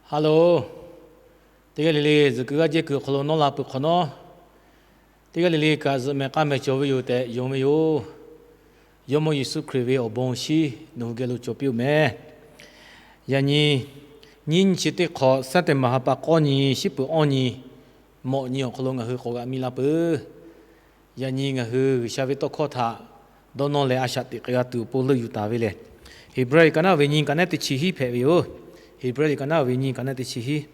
Hello, teˇ g'aˇ le le zuhꞈ kuiˬ g'aˇ jehˇ kuiˬ awˬ hk'aw lo nawˉ la peuˬ hk'awꞈ nawˉ, teˇ g'aˇ le le kaꞈ zuhꞈ mehˍ k'aˇ mehˍ cawˬ ve yoˬ tehꞈ yonˍ ve yoˬ. Jawˇmawˇ Yeˍsuˆ Hkriꞈ ve awˬ bon awˬ shinˉ nawˬ hui geh lo cawˬ piˇ-oˆ mehˍ. Yaꞈ nyi, nyiˇ nyi chi teˇ hk'awꞈ, Sunday maˍ ha pa k'awˇ nyi, shiˉ peuˍ awˇ nyi, mawꞈ nyi awˬ hk'aw lo ngaˬ hui k'awꞈ g'a miˇ laˇ peuˬ. Yaꞈ nyi ngaˬ hui G'uiˬsha ve tawˇ hkawˇ htaꞈ dawˇ nawˇ leh a shaꞈ teꞈ k'ai g'a tuˬ awˬ pon leuˆ yuˬ taˍ ve lehˬ, Heˍbrehˇ liꞈ ka naˉ ve nyiˇ ka naˉ teˇ chi hiˉ hpehꞈ ve yoˬ. Heˍbrehˇ liꞈ ka naˉ ve nyiˇ ka naˉ teˇ chi hiˉ.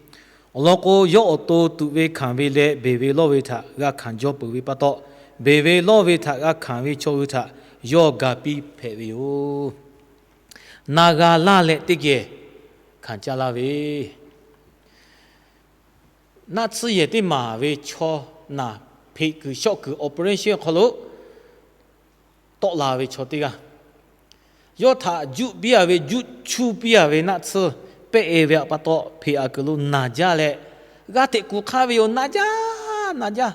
Awˬ lawn k'o, yawˇ awˬ to tuꞈ ve hkanˍ ve leh beˬ ve lawˇ ve htaꞈ g'a hkanˍ jaw peuˬ ve pa taw, beˬ ve lawˇ ve htaꞈ g'a hkanˍ ve chaw hui htaꞈ yawˇ ga piˇ hpehꞈ ve yoˬ. Na g'a laˇ leh teˇ geh hkanˍ caˇ laˇ ve, naˆ tsuhˇ yehˬ teˇ maˬ ve chaw naˬ hpeꞈ kuiˬ shawˆ kuiˬ operation awˬ hk'aw lo tawˆ la ve chaw teˇ g'aˇ, yawˇ htaꞈ juˆ piˇ a ve, juˆ chuˇ piˇ a ve naˆ tsuhˇ pehˆ e ve pa taw, hpeꞈ a kuiˬ lo naˬ jaˇ leh g'a teꞈ kuˬ hk'aˇ ve yoˬ. Naˬ jaˇ, naˬ jaˇ,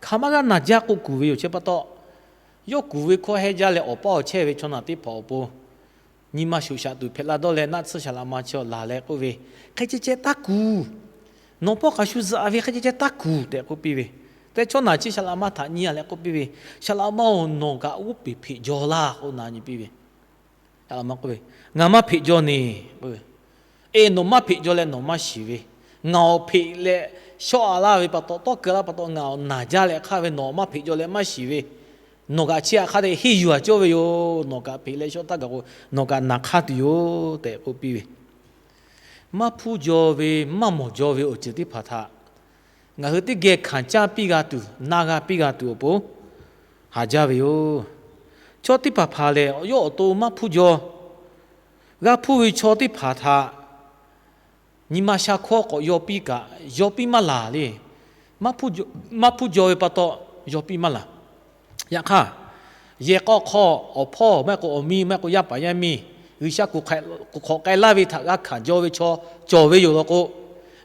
hk'aˬ ma g'a naˬ jaˇ k'oˆ kuˬ ve yoˬ. Chi pa taw, yawˇ kuˬ ve hkawˇ heh jaˇ leh awˬ paˇ awˬ chehˇ ve chaw naˬ teˇ hpaˍ awˬ pon nyi ma shoꞈ shaꞈ tuˬ hpehꞈ la dawˇ leh, naˆ tsuhˇ shaˍ laꞈ ma chi laˬ leh k'oˆ ve, Hk'e ceh ceh taˇ kuˬ. Nawˬ pawˆ k'aꞈ shu zuhꞈ ve hk'e ceh ceh taˇ kuˬ tehꞈ k'oˆ piˇ ve. Te chaw naˬ chi shaˍ laꞈ ma htaꞈ nyi a leh k'oˆ piˇ ve, Shaˍ laꞈ ma-oˬ, nawˬ kaꞈ g'oˇ peˬ hpeꞈ jaw laˇ k'o na nyi piˇ ve. Shaˍ laꞈ ma k'oˆ ve, Ngaˬ maˇ hpeꞈ jaw neˬ k'o, E, nawˬ maˇ hpeꞈ jaw leh nawˬ maˇ shiˍ ve. Ngaˬ awˬ hpeꞈ leh shawˆ a laˇ ve pa taw, tawˇ keu laˇ pa taw, ngaˬ awˬ naˬ jaˇ leh hk'aˇ ve nawˬ maˇ hpeꞈ jaw leh maˇ shiˍ ve. Nawˬ kaꞈ chi htaꞈ hk'a dehꞈ henˇ yuˬ a cawˇ ve yoˬ. Nawˬ kaꞈ hpeꞈ leh shawˆ taˇ gaˬ k'o, nawˬ kaꞈ naˬ hk'aˇ tuˬ yoˬ tehꞈ k'oˆ piˇ ve. Maˇ hpuˇ jaw ve, maˇ mawˬ jaw ve awˬ ceuˬ teˇ hpaˍ htaꞈ ngaˬ hui teˇ geh hkanˍ caˇ piˇ g'a tuˬ, na g'a piˇ g'a tuˬ awˬ pon haˍ jaˇ ve yoˬ. Chaw teˇ hpaˍ hpaˍ lehˬ, yawˇ awˬ to maˇ hpuˇ jaw. G'a hpuˇ ve chaw teˇ hpaˍ htaꞈ nyi ma sha hkawˇ k'awꞈ yaw piˇ kaꞈ, yaw piˇ maˇ laˬ le. Maˇ hpuˇ jaw ve pa taw, yaw piˇ maˇ laˬ. Yaꞈ hk'aˇ, yehˬ k'a hk'aw awˬ hpawˇ maˇ heˆ k'o awˬ miˇ maˇ heˆ k'o yaˇ paˍ yaˇ miˇ G'uiˬsha kuˬ hk'awꞈ k'ai laˇ ve htaꞈ g'a hkanˍ jaw ve chaw cawˬ ve yoˬ law k'o,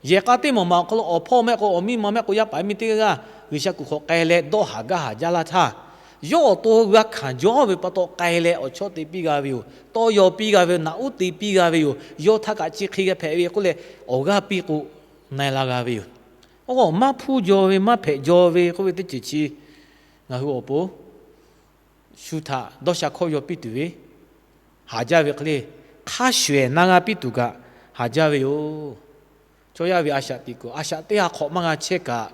yehˬ k'a teˇ maˬ maˬ awˬ hk'aw lo awˬ hpawˇ maˇ heˆ k'o awˬ miˇ ma maˇ heˆ k'o yaˇ paˍ yaˇ miˇ teˇ g'aˇ G'uiˬsha kuˬ hk'awꞈ k'ai leh dawˇ haˍ gaˇ haˍ jaˇ laˇ htaˇ, yawˇ awˬ to g'a hkanˍ jaw ve pa taw k'ai leh awˬ chawˇ te piˇ g'a ve yoˬ. Tawˇ yaw piˇ g'a ve yoˬ. Naꞈ uˉ te piˇ g'a ve yoˬ. Yawˇ htaˇ kaꞈ chi hk'e g'a hpehꞈ ve k'oˆ leh awˬ g'aˇ piˇ k'o, na e la g'a ve yoˬ. Oˇ k'o, maˇ hpuˇ jaw ve, maˇ hpehꞈ jaw ve k'oˆ ve teˇ ceuˬ chi ngaˬ hui awˬ pon shu htaꞈ dawˇ sha hkawˇ yaw piˇ tuˬ ve haˍ jaˇ ve hk'e le, hk'a shuˍ ehˍ na g'a piˇ tuˬ kaꞈ haˍ jaˇ ve yoˬ. Chaw yaˇ ve a shaꞈ teꞈ kuˬ, a shaꞈ teˇ ha hk'awꞈ maˇ g'a chehˇ kaꞈ,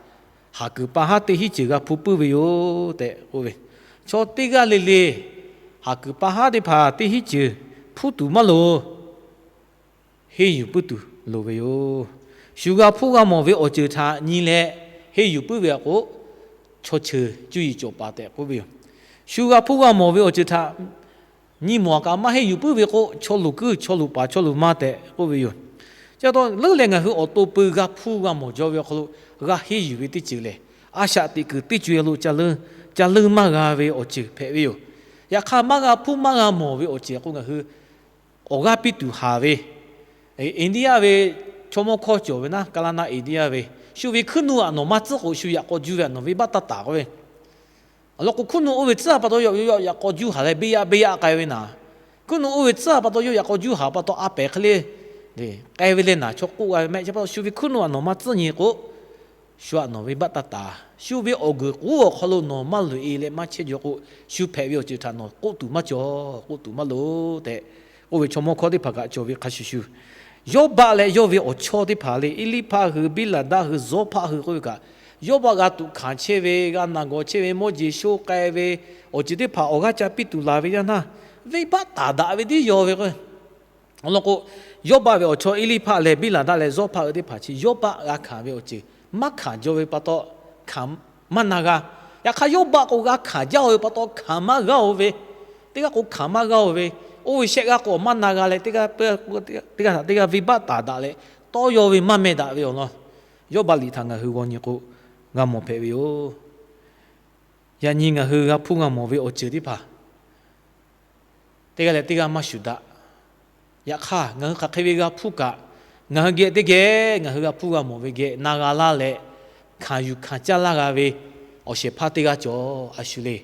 haˍ kuiˬ pa haˉ teˇ hinˉ ceuˬ g'a hpuˇ puiˉ ve yoˬ tehꞈ k'oˆ ve. Chaw teˇ g'aˇ le le, haˍ kuiˬ pa haˉ teˇ hpaˍ teˇ hinˉ ceuˬ hpuˇ tuˬ maˇ loˍ. Henˇ yuˬ puiˉ tuˬ loˍ ve yoˬ. Shu g'a hpuˇ g'a mawˬ ve awˬ ceuˬ htaꞈ nyi leh henˇ yuˬ puiˉ ve a k'o, chaw cheuˬ cuˇ yiˍ cawˬ paˍ tehꞈ k'oˆ ve yoˬ. Shu g'a hpuˇ g'a mawˬ ve awˬ ceuˬ htaꞈ nyi mawˬ kaꞈ maˇ henˇ yuˬ puiˉ ve k'o, chaw luˬ kuiˉ, chaw luˬ paˍ, chaw luˬ ma tehꞈ k'oˆ ve yoˬ. Chi pa taw leuˉ leh ngaˬ hui awˬ to peu g'a hpuˇ g'a mawˬ jaw ve awˬ hk'aw lo g'a henˇ yuˬ ve teˇ ceuˬ lehˬ, a shaꞈ teꞈ kuiˬ teˇ co e lo ca leuˉ maˇ g'a ve awˬ ceuˬ hpehꞈ ve yoˬ. Yaꞈ hk'aˇ, maˇ g'a hpuˇ maˇ g'a mawˬ ve awˬ ceuˬ k'o, ngaˬ hui awˬ g'aˇ piˇ tuˬ haˍ ve, India ve chaw mawˇ hkawˇ cawˬ ve naˉ, Kaˍlaˇ naˆ India ve, shu ve hkuiˉ nuˆ aꞈ nawˬ maˇ tcuhˉ k'o, shu yaꞈ k'aw juˇ ve aꞈ nawˬ venˇbaˆ taˇ taˍ k'oˆ ve. Awˬ lawn k'o, hkuiˉ nuˆ oˇ ve tcuhˉ a pa taw, yaꞈ yaꞈ k'aw juˇ haˍ leh beˇ yaꞈ beˇ yaꞈ k'ai ve naˍ. Hkuiˉ nuˆ oˇ ve tcuhˉ a pa taw, yawˇ yaꞈ k'aw juˇ haˍ pa taw, a pehˍ hk'e le k'ai ve leh naˍ chaw k'oˆ g'a ve mehˆ. Chi pa taw, shu ve hkuiˉ nuˆ aꞈ nawˬ maˇ tcuhˉ nyi k'o, shu aꞈ nawˬ venˇbaˆ taˇ taˍ. Shu ve awˬ guiˬ k'oˉ awˬ hk'aw lo nawˬ maˇ loꞈ e leh maˇ chehˇ jaw k'o, shu hpehꞈ ve awˬ ceuˬ htaꞈ nawˬ k'oˆ tuˬ maˇ cawˬ, k'oˆ tuˬ maˇ loˍ tehꞈ k'oˆ ve chaw mawˇ hkawˇ teˇ hpaˍ kaꞈ cawˬ ve hk'a shuˍ shuˍ, Yawˇbaˆ leh yawˇ ve awˬ chawˇ teˇ hpaˍ le, Eˇliˇhpaˆ hui, Biˇlaˍdaˆ hui, Zawˇhpaˆ hui k'oˆ ve kaꞈ, Yawˇbaˆ g'a tuꞈ hkanˍ chehˇ ve, g'a naˬ gawˬ chehˇ ve, mawˇ jeˬ sho k'ai ve, awˬ ceuˬ teˇ hpaˍ awˬ g'aˇ ca piˇ tuˬ laˬ ve yaˇ naˇ, venˇbaˆ taˍ daꞈ ve tiˉ yaw ve k'o, awˬ lawn k'o, Yawˇbaˆ ve awˬ chawˇ Eˇliˇhpaˆ leh Biˇlaˍdaˆ leh Zawˇhpaˆ hui teˇ hpaˍ chi Yawˇbaˆ g'a hkanˍ ve awˬ ceuˬ maˇ hkanˍ jaw ve pa taw, hkanˍ maˇ na g'a. Yaꞈ hk'aˇ, Yawˇbaˆ k'o g'a hkanˍ jaˇ-oˬ ve pa taw hkanˍ maˇ g'a-oˬ ve, teˇ g'aˇ k'o hkanˍ maˇ g'a-oˬ ve, oˇ ve shehˆ g'aˇ k'o maˇ na g'a leh, teˇ g'aˇ htaꞈ teˇ g'aˇ venˇbaˆ taˍ daꞈ leh, tawˇ yaw ve maˇ meh daꞈ ve awˬ lawn, Yawˇbaˆ liꞈ htaꞈ ngaˬ hui g'aw nyi k'o, g'a mawˬ hpehꞈ ve yoˬ. Yaꞈ nyi ngaˬ hui g'a hpuˇ g'a mawˬ ve awˬ ceuˬ teˇ hpaˍ teˇ g'aˇ leh teˇ g'aˇ maˇ shuˍ daꞈ. Yaꞈ hk'aˇ, ngaˬ hui hk'aˬ hk'e ve g'a hpuˇ kaꞈ, ngaˬ hui geh teˇ geh ngaˬ hui g'a hpuˇ g'a mawˬ ve geh na g'a laˇ leh, hkanˍ yuˬ hkanˍ caˇ laˇ g'a ve awˬ shehˍ hpaˇ teˇ g'aˇ cawˬ. A shu le.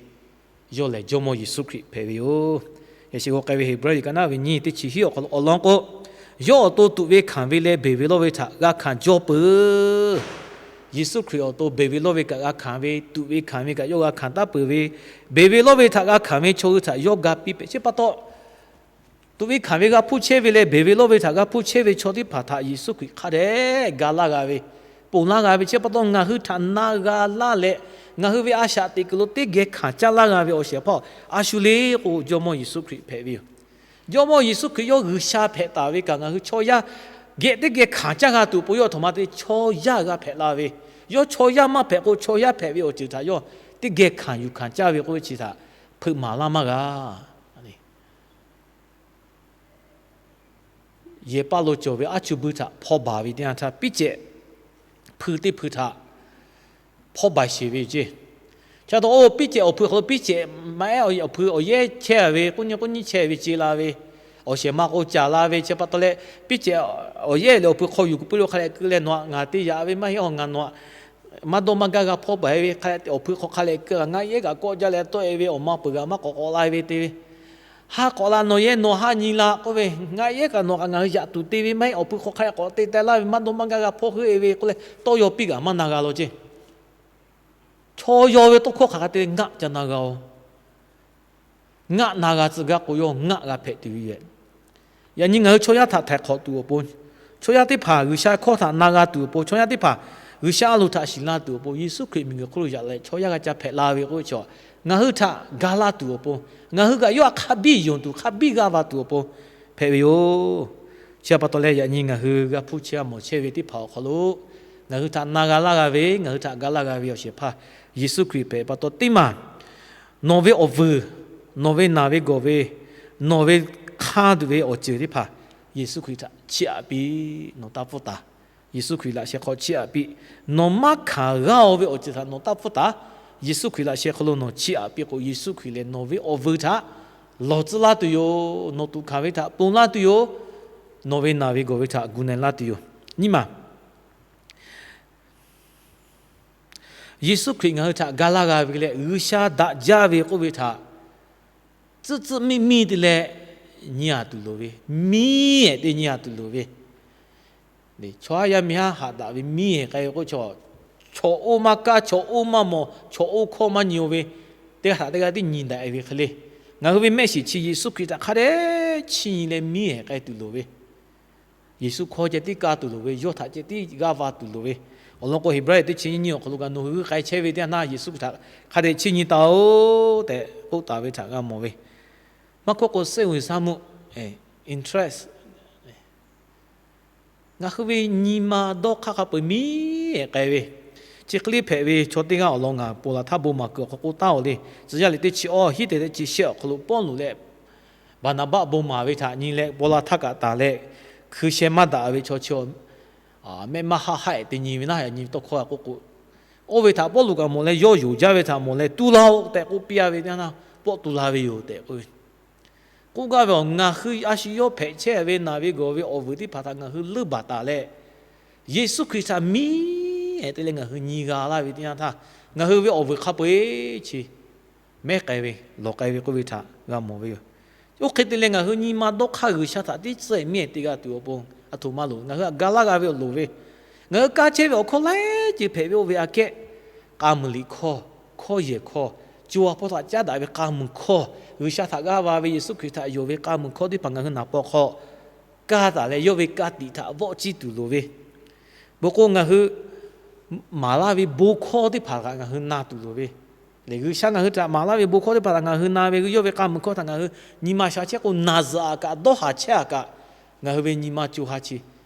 Yawˇ lehˬ Jawˇmawˇ Yeˍsuˆ Hkriꞈ hpehꞈ ve yoˬ. Yaꞈ shi g'aw k'ai ve Heˍbrehˇ liꞈ ka naˉ ve nyiˇ teˇ chi hiˉ awˬ hk'aw lo awˬ lawn k'o, Yawˇ awˬ to tuꞈ ve hkanˍ ve leh beˬ ve lawˇ ve htaꞈ g'a hkanˍ jaw peuˬ. Yeˍsuˆ Hkriꞈ awˬ to beˬ ve lawˇ ve kaꞈ g'a hkanˍ ve, tuꞈ ve hkanˍ ve kaꞈ yawˇ g'a hkanˍ taˉ peuˬ ve, beˬ ve lawˇ ve htaꞈ g'a hkanˍ ve chaw hui htaꞈ yawˇ ga piˇ pehꞈ. Chi pa taw, tuꞈ ve hkanˍ ve g'a hpuˇ chehˇ ve leh beˬ ve lawˇ ve htaꞈ g'a hpuˇ chehˇ ve chaw teˇ hpaˍ htaꞈ Yeˍsuˆ Hkriꞈ hk'a dehꞈ ga laˇ g'a ve, ponˬ laˇ g'a ve. Chi pa taw ngaˬ hui htaꞈ na g'a laˇ leh, ngaˬ hui ve a shaꞈ teꞈ kuiˬ lo teˇ geh hkanˍ caˇ laˇ g'a ve awˬ shehˍ hpaˇ a shu le k'o, Jawˇmawˇ Yeˍsuˆ Hkriꞈ hpehꞈ ve yoˬ. Jawˇmawˇ Yeˍsuˆ Hkriꞈ yawˇ G'uiˬsha hpehꞈ taˍ ve kaꞈ, ngaˬ hui chaw yaˇ geh teˇ geh hkanˍ caˇ g'a tuˬ awˬ pon yawˇ a htoꞈ ma te chaw yaˇ g'a hpehꞈ la ve, yawˇ chaw yaˇ maˇ hpehꞈ k'o, chaw yaˇ hpehꞈ ve awˬ ceuˬ htaꞈ yawˇ teˇ geh hkanˍ yuˬ hkanˍ caˇ ve k'oˆ ve chi htaꞈ hpeuꞈ maˍ laˇ maˇ g'a. Yehˬ paˇ lo cawˬ ve aˉ chuˇ buiˇ htaꞈ hpaw baˬ ve teˇ yanˇ htaˇ, piˉ cehꞈ hpui teˇ hpui htaꞈ hpaw baˬ sheˍ ve ceˇ. Chi pa taw, oˇ piˉ cehꞈ awˬ hpui hk'aw lo piˉ cehꞈ maˇ ehˉ awˬ hpui awˬ yehˉ chehˇ ve, k'oˆ nyi k'oˆ nyi chehˇ ve ce la ve, awˬ shehˍ ma k'o caˍ la ve. Chi pa taw leh, piˉ cehꞈ awˬ yehˉ leh awˬ hpui hk'aw yuˬ kuiˬ puiˉ lo hk'a lehꞈ keu leh, nawˬ htaꞈ ngaˬ te yaꞈ ve maˇ heˆ, awˬ ngaˬ nawˬ htaꞈ maˇ dawˇ maˇ gaˇ g'a hpaw baˬ e ve hk'a leh, awˬ hpui hk'aw hk'a lehꞈ keu, ngaˆ yehˉ kaꞈ kawˆ jaˇ leh tawˆ e ve, awˬ ma peuˬ g'aꞈ maˇ k'awꞈ k'awꞈ la e ve te ve, ha k'awꞈ la nawˬ yehˉ nawˬ ha nyi la k'oˆ ve, ngaˆ yehˉ kaꞈ nawˬ kaꞈ ngaˬ hui yaꞈ tuˬ te ve maˇ heˆ, awˬ hpu hk'aw hk'a k'awꞈ te teh laˇ ve, maˇ dawˇ maˇ gaˇ g'a hpawˇ heuˆ e ve k'oˆ leh, tawˇ yaw piˇ kaꞈ maˇ na g'a law ceˇ. Chaw yaw ve tawˇ hkawˇ hk'aˬ hk'e te leh ngaˆ ca na g'a-oˬ. Ngaˆ na g'a tcuh gaˇ k'o, yawˇ ngaˆ g'a hpehꞈ tuˬ ve yoˬ. Yaꞈ nyi ngaˬ hui chaw yaˇ htaꞈ htaiˍ hk'awꞈ tuˬ awˬ pon, chaw yaˇ teˇ hpaˍ G'uiˬsha hkawˇ htaꞈ na g'a tuˬ awˬ pon, chaw yaˇ teˇ hpaˍ G'uiˬsha a loˍ htaꞈ shiˍ la tuˬ awˬ pon, Yeˍsuˆ Hkriꞈ miˬguiˬ hk'oˆ lo yaꞈ leh chaw yaˇ g'a ca hpehꞈ la ve k'oˆ ve chaw, ngaˬ hui htaꞈ ga laˇ tuˬ awˬ pon, ngaˬ hui kaꞈ yawˇ htaꞈ hk'a biˇ yonˍ tuˬ, hk'a biˇ g'aˇ va tuˬ awˬ pon hpehꞈ ve yoˬ. Chi pa taw leh, yaꞈ nyi ngaˬ hui g'a hpuˇ chehˇ a mawˬ chehˇ ve teˇ hpaˍ awˬ hk'aw lo, ngaˬ hui htaꞈ na g'a laˇ g'a ve, ngaˬ hui htaꞈ ga laˇ g'a ve awˬ shehˍ hpaˇ Yeˍsuˆ Hkriꞈ hpehꞈ pa taw teˇ maˬ, nawˬ ve awˬ vuiˬ, nawˬ ve naˬ ve gawˬ ve, nawˬ ve hk'aˇ tuˬ ve awˬ ceuˬ teˇ hpaˍ Yeˍsuˆ Hkriꞈ htaꞈ chiˇ aꞈ piˇ, nawˬ taˇ pfuhˇ taˍ. Yeˍsuˆ Hkriꞈ laꞈ sheh hk'aw chiˇ aꞈ piˇ. Nawˬ maˇ hkanˍ g'aˇ-oˬ ve awˬ ceuˬ htaꞈ nawˬ taˇ pfuhˇ taˍ. Yeˍsuˆ Hkriꞈ laꞈ sheh hk'aw lo nawˬ chiˇ aꞈ piˇ k'o, Yeˍsuˆ Hkriꞈ lehˬ nawˬ ve awˬ vuiˬ htaꞈ lawˬ tcuh laˇ tuˬ yoˬ. Nawˬ tuꞈ hkanˍ ve htaꞈ ponˬ laˇ tuˬ yoˬ. Nawˬ ve naˬ ve gawˬ ve htaꞈ gu na laˇ tuˬ yoˬ. Nyiˇ maˬ, Yeˍsuˆ Hkriꞈ ngaˬ hui htaꞈ ga laˇ g'a ve leh, G'uiˬsha daꞈ jaˇ ve k'oˆ ve htaꞈ tcuhˆ tcuhˆ miˇ miˇ te leh nyi a tuˬ loˍ ve, miˇ ehˍ te nyi a tuˬ loˍ ve, chaw haˉ yaˇ miˇ haˉ haꞈ daꞈ ve miˇ ehˍ k'ai ve k'o, chaw oˇ maˇ kaˇ, chaw oˇ maˇ mawˬ, chaw oˇ hkawˇ maˇ nyi-o ve, teˇ g'aˇ htaꞈ teˇ g'aˇ tiˉ nyi daꞈ ve hk'e le. Ngaˬ hui ve mehˆ shiˍ chi Yeˍsuˆ Hkriꞈ htaꞈ hk'a dehꞈ chiˇ nyi leh miˇ ehˍ k'ai tuˬ loˍ ve, Yeˍsuˆ hkawˇ ceh tiˉ kaˇ tuˬ loˍ ve, yawˇ htaꞈ ceh tiˉ g'aˇ va tuˬ loˍ ve, awˬ lawn k'o Heˍbrehˇ teˇ chi nyiˇ nyiˇ awˬ hk'aw lo kaꞈ nawˬ hui g'uiˇ k'ai chehˇ ve teˇ yanˇ htaˇ Yeˍsuˆ Hkriꞈ htaꞈ hk'a dehꞈ chiˇ nyi taˍ-oˬ tehꞈ k'oˆ taˍ ve htaꞈ g'a mawˬ ve. Maˇ k'oˆ k'o စိတ်ဝင်စားမှု, interest, ngaˬ hui ve nyi ma dawˇ hk'aˇ hk'a peu-eˬ miˇ ehˍ k'ai ve, chi hk'e le hpehꞈ ve chaw teˇ g'aˇ awˬ lawn ngaˬ ponˬ laˬ htaˇ bon maˍ kuiˬ awˬ hk'aw k'oˆ taˉ-oˬ le. Tcuh yaˇ liꞈ teˇ chi awˇ hiˉ te teˇ chi shehˆ awˬ hk'aw lo Pawˇluꞈ leh Baˍnaˍbaˆ bon maˍ ve htaꞈ nyi leh, paw la htaˇ kaꞈ taˍ leh, hkui sheh maˇ daꞈ ve chaw chi mehˆ maˇ haˆ haˆ-ehˍ te nyi ve naˉ, yaꞈ nyi tawˇ hkawˇ k'oˆ k'o, oˇ ve htaꞈ Pawˇluꞈ kaꞈ mawˬ leh, yawˇ yonˍ jaˇ ve htaꞈ mawˬ leh, tu la-oˬ tehꞈ k'oˆ piˇ-a ve teˇ yanˇ htaˇ, pawˆ tu la ve yoˬ tehꞈ k'oˆ ve. K'oˆ gaˇ ve awˬ, ngaˬ hui a shu yawˇ hpehꞈ chehˇ ve naˬ ve gawˬ ve awˬ vuiˬ teˇ hpaˍ htaꞈ ngaˬ hui leunˇ baˬ taˍ leh, Yeˍsuˆ Hkriꞈ htaꞈ miˇ ehˍ te leh ngaˬ hui nyi g'a laˇ ve teˇ yanˇ htaˇ, ngaˬ hui ve awˬ vuiˬ hk'a peu-eˬ chi mehˉ k'ai ve, lawˬ k'ai ve k'oˆ ve htaꞈ g'a mawˬ ve yoˬ. Oˇ hk'e te leh ngaˬ hui nyi ma dawˇ hk'aˇ G'uiˬsha htaꞈ teˇ tcuhˉ miˇ ehˍ te g'a tuˬ awˬ pon, a htoꞈ ma loˍ, ngaˬ hui htaꞈ ga laˇ g'a ve awˬ loˍ ve, ngaˬ hui kaˇ chehˇ ve awˬ hkawˇ laiˉ ceuˬ hpehꞈ ve oˇ ve aꞈ kehˉ, k'a muiˬ liꞈ hkawˇ, hkawˇ yehˬ hkawˇ, co ha hpawˇ htaꞈ caˉ daꞈ ve k'a muiˬ hkawˇ, G'uiˬsha htaꞈ g'aˇ va ve, Yeˍsuˆ Hkriꞈ htaꞈ yonˍ ve k'a muiˬ hkawˇ teˇ hpaˍ ngaˬ hui naˍ paw hk'aw kaˇ taˍ leh, yawˇ ve ka tiꞈ htaꞈ vawˆ ciˇ tuˬ loˍ ve, bon k'o ngaˬ hui maˍ laˇ ve bon hkawˇ teˇ hpaˍ htaꞈ ngaˬ hui na tuˬ loˍ ve, lehˬ G'uiˬsha ngaˬ hui htaꞈ maˍ laˇ ve bon hkawˇ teˇ hpaˍ htaꞈ ngaˬ hui na ve, yawˇ ve k'a muiˬ hkawˇ htaꞈ ngaˬ hui nyi ma sha chehˇ k'o, naˬ zuhꞈ aꞈ kaꞈ dawˇ haˍ chehˇ aꞈ kaꞈ, ngaˬ hui ve nyi ma co ha chi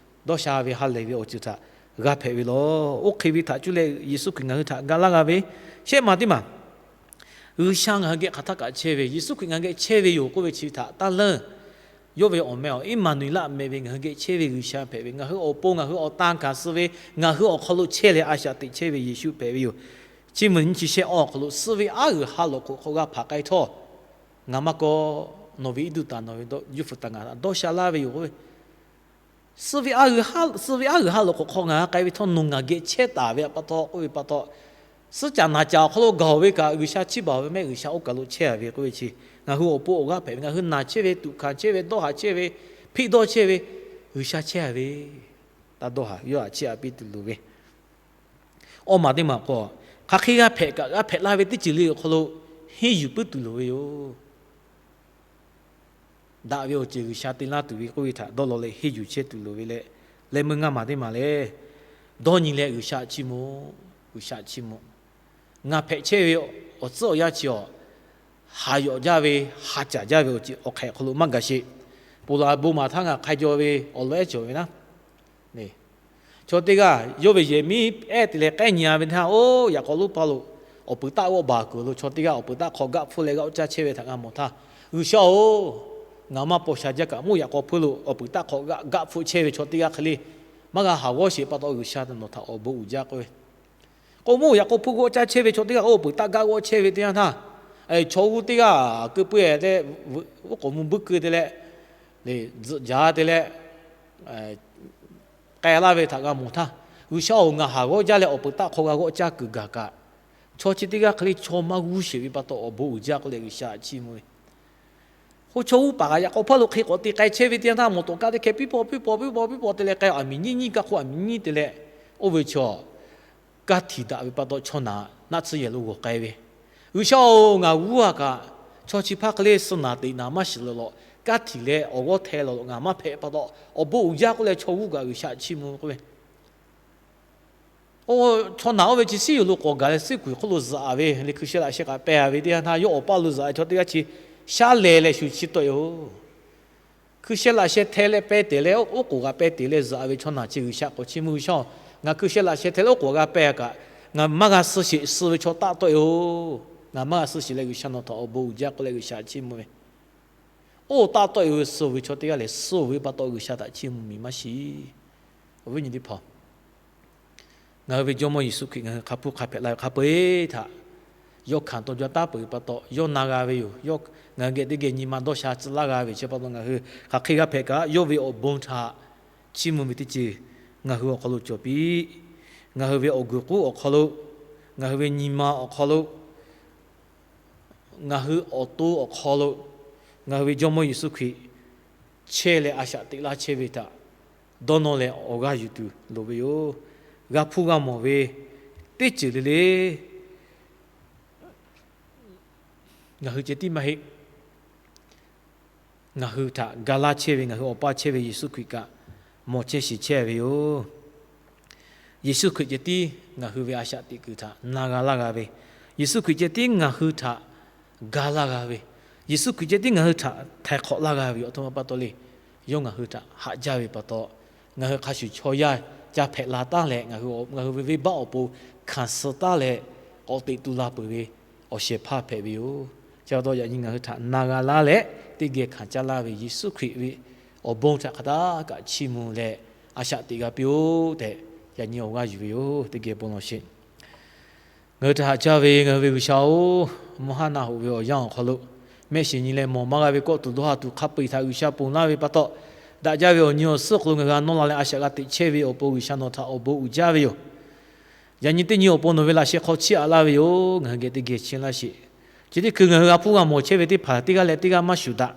dawˇ sha ve ha lehˬ ve awˬ ceuˬ htaꞈ g'a hpehꞈ ve lawˬ. Oˇ hk'e ve htaꞈ cuˇ leh Yeˍsuˆ Hkriꞈ ngaˬ hui htaꞈ ga laˇ g'a ve, shehˆ maˬ teˇ maˬ G'uiˬsha ngaˬ hui geh hk'aˬ htaˇ kaꞈ chehˇ ve, Yeˍsuˆ Hkriꞈ ngaˬ hui geh chehˇ ve yoˬ k'oˆ ve chi htaꞈ taˇ leunˇ. Yawˇ ve awˬ meh awˬ Eˇmaˍnuˍeˍlaˆ meh ve ngaˬ hui geh chehˇ ve G'uiˬsha hpehꞈ ve, ngaˬ hui awˬ pon ngaˬ hui awˬ tan hkanˍ suh ve, ngaˬ hui awˬ hk'aw lo chehˇ leh a shaꞈ teꞈ chehˇ ve Yeˍsuˆ hpehꞈ ve yoˬ. Chi mvuhˇ nyi chi shehˆ awˬ hk'aw lo suh ve aˉ g'uiˬ ha lawꞈ hk'oꞈ hk'aw g'a hpaꞈ k'ai htawˇ, ngaˬ maˇ kawˆ, nawˬ ve iˉ duˇ taˍ, nawˬ ve juˇ hpfuhˍ taˍ ngaˬ dawˇ sha laˇ ve yoˬ k'oˆ ve, suh ve aˉ g'uiˬ ha lawꞈ hk'oꞈ hk'aw ngaˬ k'ai ve htawˇ nawˬ ngaˬ geh chehˇ taˍ ve pa taw k'oˆ ve pa taw, suhˉ caꞈ naˬ caꞈ awˬ hk'aw lo gaˬ-oˬ ve kaꞈ G'uiˬsha chiˇ baˬ ve mehˆ G'uiˬsha oˇ kaˬ lo chehˇ ve k'oˆ ve chi, ngaˬ hui awˬ pon awˬ g'aˇ hpehꞈ ve, ngaˬ hui naˬ chehˇ ve, tuꞈ hkanˍ chehˇ ve, dawˇ haˍ chehˇ ve, hpiˆ dawˇ chehˇ ve, G'uiˬsha chehˇ a ve, taˇ dawˇ haˍ, yawˇ htaꞈ chiˇ aꞈ piˇ tuˬ loˍ ve. Awˇ maˬ teˇ maˬ k'o, hk'aˬ hk'e g'a hpehꞈ kaꞈ g'a hpehꞈ la ve teˇ ceuˬ le awˬ hk'aw lo henˇ yuˬ puiˉ tuˬ loˍ ve yoˬ. Daꞈ ve awˬ ceuˬ G'uiˬsha te laˇ tuˬ ve k'oˆ ve htaꞈ dawˇ law leh henˇ yuˬ chehˇ tuˬ loˍ ve leh, leh meuˇ ngaˇ maˬ teˇ maˬ lehˬ, dawˇ nyi leh G'uiˬsha chiˇ mvuh, G'uiˬsha chiˇ mvuh. Ngaˬ hpehꞈ chehˇ ve awˬ tcuhˉ awˬ yanˇ chi awˬ, haˍ yawꞈ jaˇ ve, ha caˍ jaˇ ve awˬ ceuˬ awˬ hk'ehꞈ hk'aw lo maˇ gaˬ sheˍ. Ponˬ laˬ bon maˬ htaˇ ngaˬ hk'a jaw ve awˬ lawn ehˉ cawˬ ve naˉ, chaw teˇ g'aˇ yawˇ ve yehˬ miˉ ehˉ te leh k'ehˉ nyi a ve htaˇ, oˇ yaꞈ k'aw lonˉ paˇ lo awˬ peuˬ taˆ g'awˆ baˬ kuiˬ lo chaw teˇ g'aˇ awˬ peuˬ taˆ hk'aw gaˆ hpfuhˆ leh g'aˆ caˇ chehˇ ve htaꞈ g'a mawˬ htaˇ, G'uiˬsha-oˬ, ngaˬ maˇ paw sha jaˇ kaꞈ mawˇ yaꞈ k'aw hpeuˇ lo awˬ peuˬ taˆ hk'aw gaˆ gaˆ hpfuhˆ chehˇ ve chaw teˇ g'aˇ hk'e le maˇ g'a haˍ g'awˇ sheˍ pa taw, G'uiˬsha nawˬ htaꞈ awˬ bon uiˍ jaˇ k'oˆ ve. K'o mawˇ yaꞈ k'aw hpeuˇ g'awˆ caˇ chehˇ ve chaw teˇ g'aˇ awˬ peuˬ taˆ gaˆ g'awˆ chehˇ ve teˇ yanˇ htaˇ, chaw g'uˇ teˇ g'aˇ keu peu-e tehꞈ, oˉ k'oˍ mvuh buiˇ keu te leh, zuhꞈ jaˇ te leh, k'ai laˇ ve htaꞈ g'a mawˬ htaˇ, G'uiˬsha-oˬ, ngaˬ haˍ g'awˇ jaˇ leh awˬ peuˬ taˆ hk'aw g'a g'awˆ caˇ kuiˬ gaˬ kaꞈ, chaw chi teˇ g'aˇ hk'e le chaw maˇ g'uˇ sheˍ ve pa taw awˬ bon uiˍ jaˇ k'oˆ leh G'uiˬsha chiˇ mvuh ve. K'o chaw g'uˇ paˍ kaꞈ yaꞈ k'aw hpawˇ lo hk'e k'awꞈ te k'ai chehˇ ve teˇ yanˇ htaˇ, mawˬ tawˍ kaˆ teˇ hkeh piˇ pawˆ piˇ pawˆ piˇ pawˆ piˇ pawˆ te leh k'ai, aˬ miˍ nyiˇ nyiˇ kaˇ hk'oˆ aˬ miˍ nyiˇ te leh, oˇ ve chaw kaˇ htiꞈ daꞈ ve pa taw chaw naˬ naˆ tsuhˇ yehˬ lo g'awˬ k'ai ve. G'uiˬsha-oˬ, ngaˬ g'uˇ a kaꞈ chaw chi hpaˇ hk'e le suh naˬ teꞈ naˬ maˇ shiˍ lawˬ lawˬ, kaˇ htiꞈ leh awˬ g'awˇ hteh lawˬ lawˬ ngaˬ maˇ hpehꞈ pa taw, awˬ bon uiˍ jaˇ k'oˆ leh chaw g'uˇ kaꞈ G'uiˬsha chiˇ mvuh k'oˆ ve. Oˇ, chaw naˬ oˇ ve chi siˉ yuˬ lo k'awꞈ gaˬ leh suhˉ kuiˬ hk'oˆ lo zuhꞈ a ve le, hkui sheh laꞈ sheh kaꞈ peh a ve teˇ yanˇ htaˇ, yawˇ awˬ paˇ lo zuhꞈ a chaw teˇ g'aˇ chi shaˉ leh leh shu chi tawˆ-e yoˬ. Hkui sheh laꞈ sheh hteh leh peh teˍ leh oˉ k'oˍ g'a peh teˍ leh zuhꞈ a ve chaw naˬ chi G'uiˬsha k'awꞈ chiˇ mvuh, G'uiˬsha-oˬ, ngaˬ hkui sheh laꞈ sheh hteh leh oˉ k'oˍ g'a peh a kaꞈ, ngaˬ maˇ g'a suh sheˍ, suh ve chaw taˆ tawˆ-e yoˬ. Ngaˬ maˇ g'a suh sheˍ leh G'uiˬsha nawˬ htaꞈ awˬ bon uiˍ jaˇ k'oˆ leh G'uiˬsha chiˇ mvuh ve. Oˇ taˆ tawˆ-e ve suh ve chaw teˇ g'aˇ lehˬ, suh ve pa taw G'uiˬsha htaꞈ chiˇ mvuh miˬ maˇ shiˍ. Awˬ viˉ nyi teˇ hpaˍ, ngaˬ hui ve Jawˇmawˇ Yeˍsuˆ Hkriꞈ ngaˬ hui hk'a hpuˇ hk'a hpehꞈ la ve hk'a peu-eˬ htaꞈ yawˇ hkanˍ taw jaw taˉ peuˬ ve pa taw, yawˇ na g'a ve yoˬ. Yawˇ ngaˬ hui geh teˇ geh nyi ma dawˇ sha tcuh laˇ g'a ve chi pa taw, ngaˬ hui hk'aˬ hk'e g'a hpehꞈ kaꞈ yawˇ ve awˬ bon htaꞈ chiˇ mvuh ve teˇ ceuˬ ngaˬ hui awˬ hk'aw lo cawˬ piˇ. Ngaˬ hui ve awˬ guiˬ k'uˉ awˬ hk'aw lo, ngaˬ hui ve nyi ma awˬ hk'aw lo, ngaˬ hui awˬ to awˬ hk'aw lo, ngaˬ hui ve Jawˇmawˇ Yeˍsuˆ Hkriꞈ chehˇ leh a shaꞈ teꞈ laˇ chehˇ ve htaꞈ dawˇ nawˇ leh awˬ g'aˇ yuˬ tuˬ loˍ ve yoˬ. G'a hpuˇ g'a mawˬ ve teˇ ceuˬ le le ngaˬ hui ceh tiˉ maˇ heˆ. Ngaˬ hui htaꞈ ga laˇ chehˇ ve ngaˬ hui awˬ paˇ chehˇ ve Yeˍsuˆ Hkriꞈ kaꞈ mawˬ chehˇ shiˍ chehˇ ve yoˬ. Yeˍsuˆ Hkriꞈ ceh tiˉ ngaˬ hui ve a shaꞈ teꞈ kuiˬ htaꞈ na g'a laˇ g'a ve, Yeˍsuˆ Hkriꞈ ceh tiˉ ngaˬ hui htaꞈ ga laˇ g'a ve, Yeˍsuˆ Hkriꞈ ceh tiˉ ngaˬ hui htaꞈ htaiˍ hk'awꞈ laˇ g'a ve awˬ htoꞈ ma pa taw le. Yawˇ ngaˬ hui htaꞈ haꞈ jaˇ ve pa taw, ngaˬ hui hk'a shuˍ chaw yaˇ ca hpehꞈ la taˉ leh, ngaˬ hui ve venˇbaˆ awˬ pon hkanˍ suh taˉ leh k'awꞈ teꞈ tu la peuˬ ve awˬ shehˍ hpaˇ hpehꞈ ve yoˬ. Chi pa taw yaꞈ nyi ngaˬ hui htaꞈ na g'a laˇ leh teˇ geh hkanˍ caˇ laˇ ve Yeˍsuˆ Hkriꞈ ve awˬ bon htaꞈ hk'aˬ htaˇ kaꞈ chiˇ mvuh leh a shaꞈ teꞈ g'a piˇ-oˆ tehꞈ, yaꞈ nyi awˬ g'aˇ yuˬ ve yoˬ. Teˇ geh bon lawˬ sheˍ. Ngaˬ hui htaꞈ haꞈ jaˇ ve ngaˬ hui ve G'uiˬsha-oˬ, mvuhˇ haˉ naˆ hoꞈ ve awˬ yanˇ awˬ hk'aw lo, mehˆ shiˍ nyi leh mawˬ maˇ g'a ve kawˆ tuˬ dawˇ ha tuˬ hk'a peu-eˬ htaꞈ G'uiˬsha ponˬ laˇ ve pa taw, daꞈ jaˇ ve awˬ nyi awˬ suhˉ awˬ hk'aw lo ngaˬ hui g'a nawˇ la leh a shaꞈ g'a teꞈ chehˇ ve awˬ pon G'uiˬsha nawˬ htaꞈ awˬ bon uiˍ jaˇ ve yoˬ. Yaꞈ nyi teˇ nyi awˬ pon nawˬ ve laꞈ sheh hk'aw chiˇ aꞈ laˇ ve yoˬ. Ngaˬ hui geh teˇ geh chehˇ laˇ sheˍ. Chi teˇ hkui ngaˬ hui g'a hpuˇ g'a mawˬ chehˇ ve teˇ hpaˍ teˇ g'aˇ leh teˇ g'aˇ maˇ shuˍ daꞈ.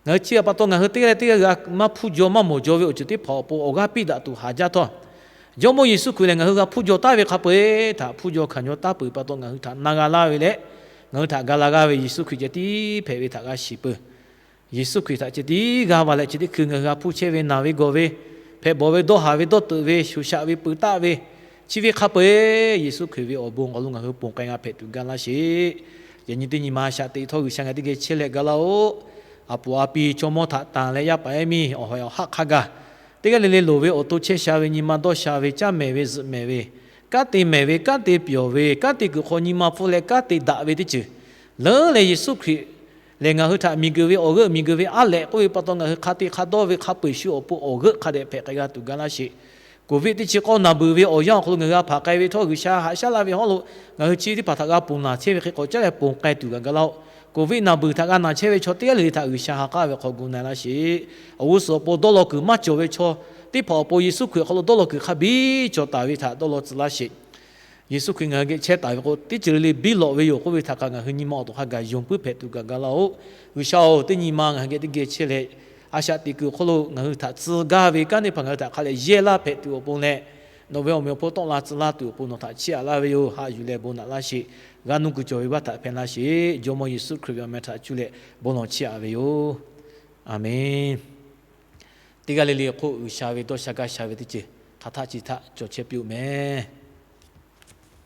Ngaˬ hui chi pa taw ngaˬ hui teˇ g'aˇ leh teˇ g'aˇ g'a maˇ hpuˇ jaw maˇ mawˬ jaw ve awˬ ceuˬ teˇ hpaˍ awˬ pon awˬ g'aˇ piˇ daꞈ tuˬ haˍ jaˇ htawˇ, Jawˇmawˇ Yeˍsuˆ Hkriꞈ lehˬ ngaˬ hui g'a hpuˇ jaw taˍ ve hk'a peu-eˬ htaꞈ hpuˇ jaw hkanˍ jaw taˍ peuˬ pa taw, ngaˬ hui htaꞈ na g'a laˇ ve leh ngaˬ hui htaꞈ ga la g'a ve Yeˍsuˆ Hkriꞈ ceh tiˉ hpehꞈ ve htaꞈ g'a shiˍ peuˬ. Yeˍsuˆ Hkriꞈ htaꞈ ceh tiˉ g'a va leh chi teˇ hkui ngaˬ hui g'a hpuˇ chehˇ ve naˬ ve gawˬ ve, hpehꞈ bawˬ ve dawˇ haˍ ve dawˇ teuꞈ ve shoˍ shaꞈ ve peu taˆ ve, chi ve hk'a peu-eˬ Yeˍsuˆ Hkriꞈ ve awˬ bon awˬ hk'aw lo ngaˬ hui ponˬ k'ai g'a hpehꞈ tuˬ ga laˇ sheˍ. Yaꞈ nyi teˇ nyi ma a shaꞈ teꞈ htawˇ G'uiˬsha ngaˬ teˇ geh chehˇ leh ga laˇ-oˆ. A poˍ a pi chaw mawˇ htaꞈ tanˬ leh yaˇ paˍ yaˇ miˇ awˬ hawˍ awˬ haˆ hk'a gaˬ, teˇ g'aˇ le le loˍ ve awˬ to chehˇ sha ve nyi ma dawˇ sha ve caˇ mehˍ ve zuhꞈ mehˍ ve, kanˉ te mehˍ ve, kanˉ te pyawˬ ve, kanˉ te kuiˬ hk'aw nyi ma pfuhˇ leh kanˉ te daꞈ ve teˇ ceuˬ leuˉ leh Yeˍsuˆ Hkriꞈ lehˬ ngaˬ hui htaꞈ miˬguiˬ ve awˬ g'euˆ miˬguiˬ ve aˉ lehꞈ k'oˆ ve pa taw ngaˬ hui hk'a te hk'a dawˇ ve hk'a peu-eˬ shu awˬ pon awˬ g'euˆ hk'a dehꞈ hpehꞈ k'ai g'a tuˬ ga laˇ sheˍ. Covid teˇ chi k'awˇ naˬ beuˬ ve awˬ yanˇ awˬ hk'aw lo ngaˬ hui g'a hpaˍ k'ai ve htawˇ G'uiˬsha haꞈ shaˉ laˇ ve hawˉ lo ngaˬ hui chi teˇ hpaˍ htaꞈ g'a ponˬ naˬ chehˇ ve hk'e k'awꞈ caˉ leh ponˬ k'ai tuˬ gaˬ ga laˇ-oˆ. Covid naˬ beuˬ htaꞈ g'a naˬ chehˇ ve chaw teˇ g'aˇ le le htaꞈ G'uiˬsha ha k'aˉ ve hk'aw gu na-e laˇ sheˍ. Awˬ g'uˇ suhˍ awˬ pon dawˇ law kuiˬ maˇ cawˬ ve chaw teˇ hpaˍ awˬ pon Yeˍsuˆ Hkriꞈ awˬ hk'aw lo dawˇ law kuiˬ hk'a biˇ cawˬ taˍ ve htaꞈ dawˇ law tcuh laˇ sheˍ. Yeˍsuˆ Hkriꞈ ngaˬ hui geh chehˇ taˍ ve k'o, teˇ ceuˬ le le biˇ lawꞈ ve yoˬ k'oˆ ve htaꞈ kaꞈ ngaˬ hui nyi ma awˬ to hk'a gaˬ yonˍ puiˉ hpehꞈ tuˬ gaˬ ga laˇ-oˆ. G'uiˬsha-oˬ, teˇ nyi ma ngaˬ hui geh teˇ geh chehˇ leh A shaꞈ teꞈ kuiˬ awˬ hk'oˆ lo ngaˬ hui htaꞈ tcuh gaˇ ve kanˉ teˇ hpaˍ ngaˬ hui htaꞈ hk'a leh yehˇ laˇ hpehꞈ tuˬ awˬ pon leh, nawˬ ve awˬ meꞈ awˬ hponˇ tawˆ la tcuh laˇ tuˬ awˬ pon nawˬ htaꞈ chiˇ aꞈ laˇ ve yoˬ. Haꞈ yuˬ leh bon naꞈ laˇ sheˍ. G'a nuˇ kuiˬ cawˬ ve vaˇ htaꞈ hpehˇ laˇ sheˍ. Jawˇmawˇ Yeˍsuˆ Hkriꞈ ve awˬ meh htaꞈ cuˇ leh bon lawˬ chiˇ aꞈ ve yoˬ. A menˍ. Teˇ g'aˇ le le awˬ hk'oˆ G'uiˬsha ve dawˇ sha gaˇ sha ve teˇ ceuˬ hk'aˬ htaˆ chi htaꞈ cawˬ chehˇ piˇ-oˆ meh.